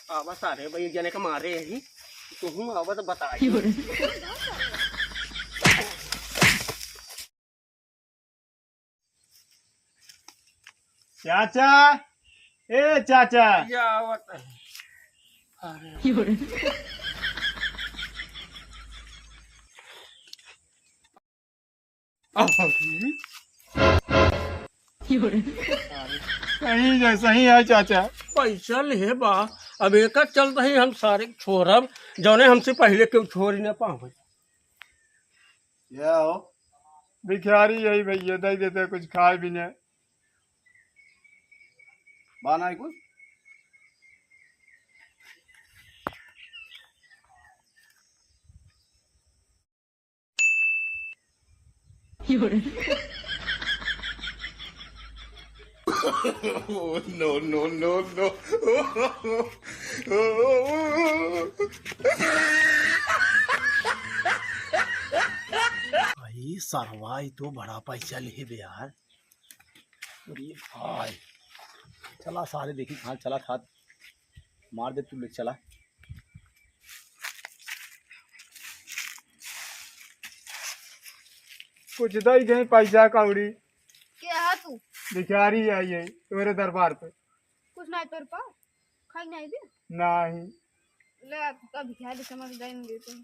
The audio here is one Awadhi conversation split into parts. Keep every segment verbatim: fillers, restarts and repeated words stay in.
आवा सारे भाई, एक जने के मारे यही, तुहूँ आवा तो बताई। चाचा, ए चाचा। या आवत है। अरे। अरे। सही जैसा ही है चाचा। पैसा ले बा, अब एकर चलता ही हम सारे छोरब, जौने हमसे पहले केहू छोरी ना पावे। क्या हो? भिखारी यही भैया, दे देते कुछ खाए भी नहीं। बा नाहीं कुछ? Oh, no, no, no, no। भाई सरवा, ई तो बड़ा पैसा लिहे बे यार। अरे भाई, चला सारे देखी कहाँ चला था, मार दे तू, ले चला। कुछ दई दे पैसा कौड़ी। के हा तू? भिखारी आई है तोरे दरबार पे। कुछ नहीं तोर पा, खाई नहीं दे। नहीं। ले, अब तो भिखारी समझ गए होंगे तुम।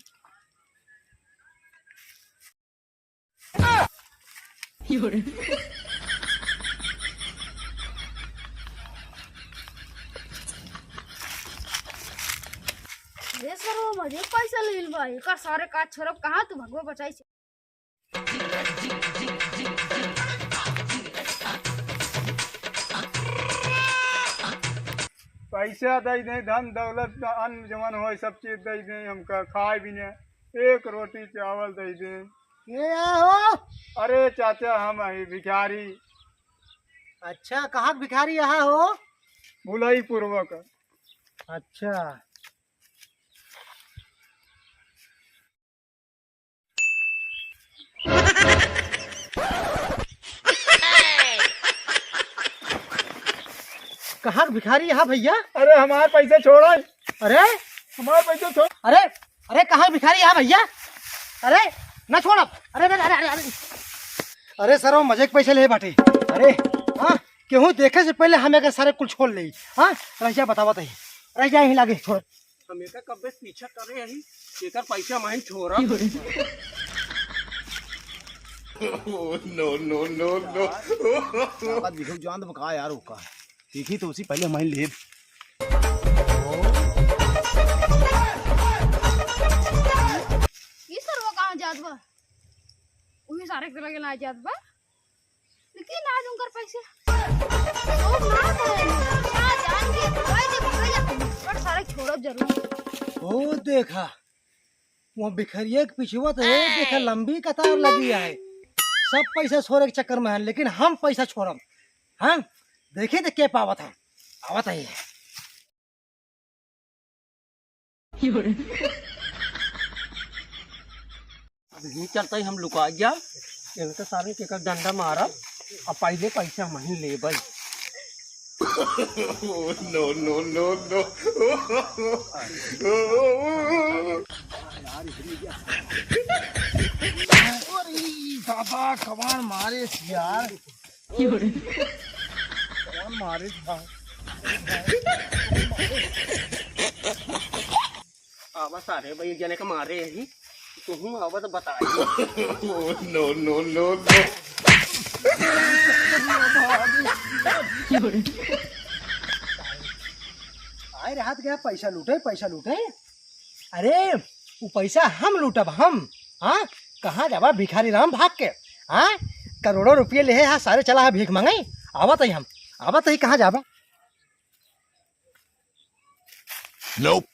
ये सरवा मजे पैसा ले बा, एकर सारे काज छोड़ब कहाँ तू भगवा बचाई से। पैसा दे दे, धन दौलत, अन्न जवन होय, सब चीज दे दे हमका, खाए भी ने, एक रोटी चावल दे दे। ये या हो? अरे चाचा, हम ही भिखारी। अच्छा, कहाँ के भिखारी यहाँ हो? भुलाई पूर्वक। अच्छा। कहाँ के भिखारी यहाँ भैया? अरे हमार पैसा छोड़ा। अरे हमार पैसा छोड़। अरे, अरे कहाँ के भिखारी यहाँ भैया? अरे ना छोड़ब। अरे, अरे, अरे, अरे, अरे। अरे सर, वो मजे के पैसे ले बाटे। अरे हाँ, केहू देखे से पहले हम एकर सारे कुल छोड़ लेई। हाँ, रह जा, बतावत ही। रह जा, यहीं लागे छोड़। हम एकर कब्बे से पीछा करे हई, एकर पैसा माइन छोरा। Oh, no, no, no, no। यार, साला दिखो जान दबका यार ओका। देखी तो उसी पहले माइन लेब। ई सरवा कहाँ जात बा? उही सारे के लगे ना जात बा। लेकिन आज उनकर पैसे। लोग ना कहे, ना जान के भाई दे, भाई दे, पर सारे छोड़ब जरूर। ओ देखा, वो भिखरिया के पिछवा तो, ओ देखा, लंबी कतार लगी है। सब पैसा छोड़े के चक्कर में है, लेकिन हम पैसा छोड़ब। हाँ, देखी तो के पावत है, आवत है। अब यहीं चलता ही हम लुका जा, इनका सारे के कर डंडा मारब, अब पहले पैसा हम ही लेबै। Oh, no, no, no, no। अरे दादा, कमान मारे यार। कौन मारे था? आवा सारे भाई, एक जने के मारे यही, तुहूँ आवा तो बताई। Oh, no, no, no, no। आए रहत गया, पैसा लूटे, पैसा लूटे। अरे, उ पैसा हम लूटब, हम। हाँ, कहाँ जाबा भिखारी राम भाग के? हाँ, करोड़ों रुपये लेहे हा सारे, चला हा भीख मांगे। आवत ही हम, आवत ही, कहाँ जाबा? Nope।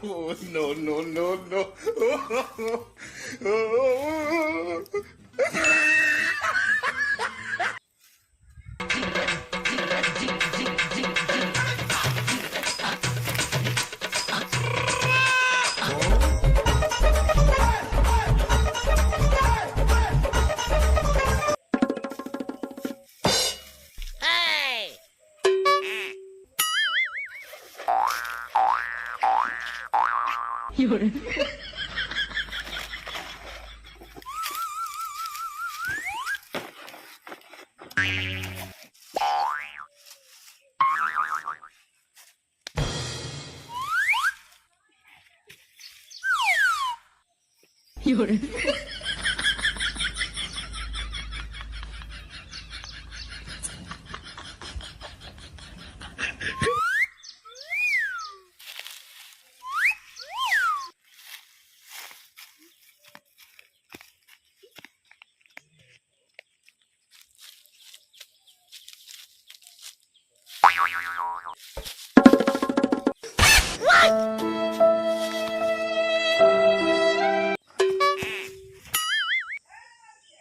Oh, no, no, no, no।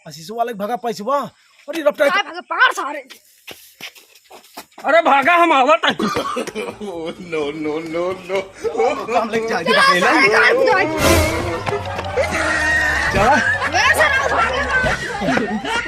आशीष वाले के भगा पैसवा। अरे रपटा। काय भगा, पकड़ सारे। अरे भागा, हम आवत है। Oh, no, no, no, no। काम लेके जा, जा, जा, जा। चला। ए, सारा भागा।